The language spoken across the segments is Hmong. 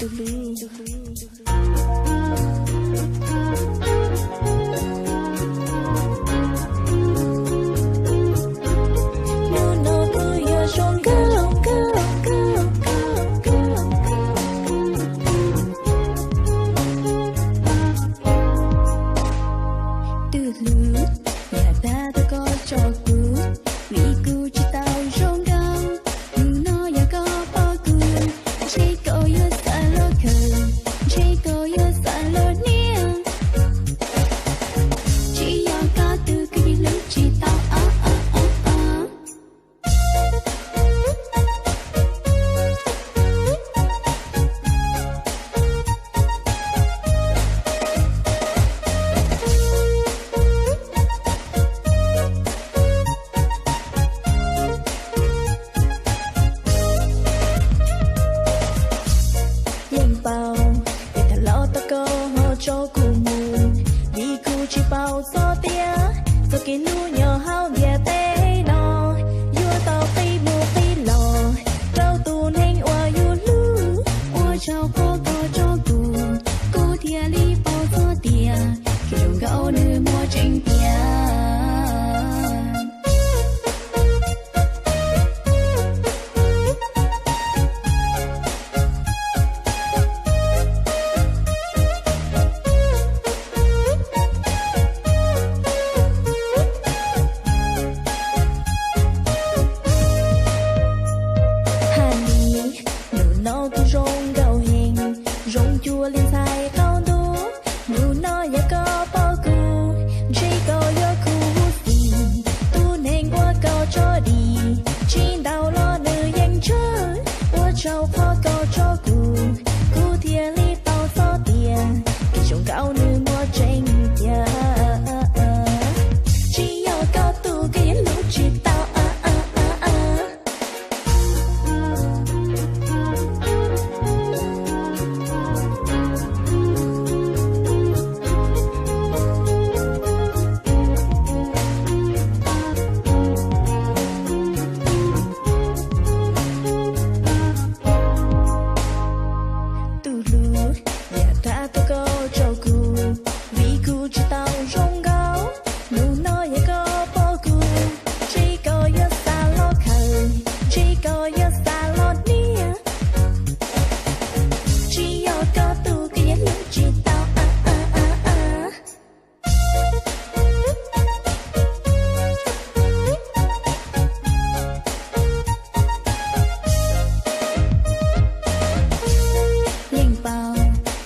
Hnub no kuv yuav zoo nkauj. Tus hlub, yam dab tau koj tso kuv, vim kuv tsis tau zoo nkauj. Hnub no yog koj pom kuv, ntshe koj yuav xav los khaws, ntshe koj yuav xav los hnia. Tsis yog koj tus kwv yeej hlub tsis tau. Yeej paub, es tag los tau koj ho tso kuv mus, vim kuv tsis paub txog tias txoj kev hlub nyob hauv ntiaj teb no yuav tau qi mus qi los rau tus neeg uas yus hlub. Ua tsaug qhov koj tso kuv, kuv thiaj li paub txog tias kev zoo nkauj nws muaj tseeb tiag. Hais li, hnub no kuv zoo nkauj heev, zoo cuag li ntxhais qaub ntuj. Hnub no yog koj pom kuv, ntshe koj yuav khuv xim. Tus neeg uas koj tso dim, tsis ntau los nws yeej ntshaw. Ua tsaug qhov koj tso kuv, kuv thiaj li paub txog tias kev zoo nkauj nws muaj tseeb tiag. Tsis yog koj tus kwv yeej hlub tsis tau. Tus hlub, yam dab tau koj tso kuv, vim kuv tsis tau zoo nkauj. Hnub no yog koj pom kuv, ntshe koj yuav xav los khaws, ntshe koj yuav xav los hnia. Tsis yog koj tus kwv yeej hlub tsis tau. Yeej paub,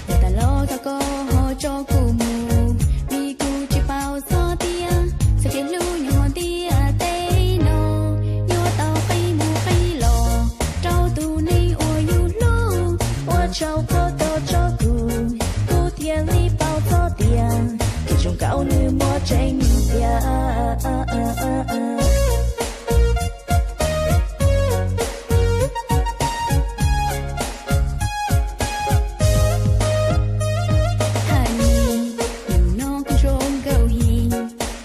yog tas los tau koj ho tso kuv mus, vim kuv tsis paub txog tias txoj kev hlub nyob ntiaj teb no yuav tau qi mus qi los rau tus neeg uas yus hlub. Ua tsaug qhov koj tso kuv, kuv thiaj li paub txog tias kev zoo nkauj nws muaj tseeb tiag. Hais li, hnub no kuv zoo nkauj heev,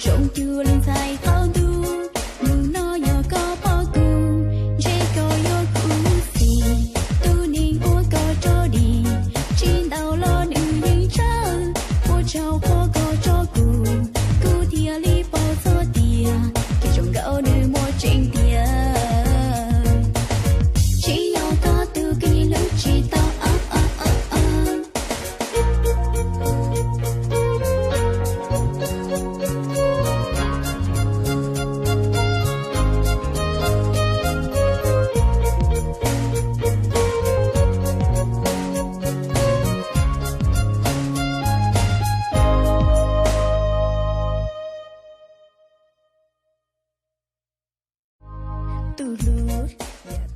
zoo cuag li ntxhais qaub ntuj. Hnub no yog koj pom kuv, ntshe koj yuav khuv xim. Tus neeg uas koj tso dim, tsis ntau los nws yeej ntshaw. Ua tsaug qhov koj tso kuv, kuv thiaj li paub txog tias kev zoo nkauj nws muaj tseeb tiag. Tsis yog koj tus kwv yeej hlub tsis tau. Tus hlub, yam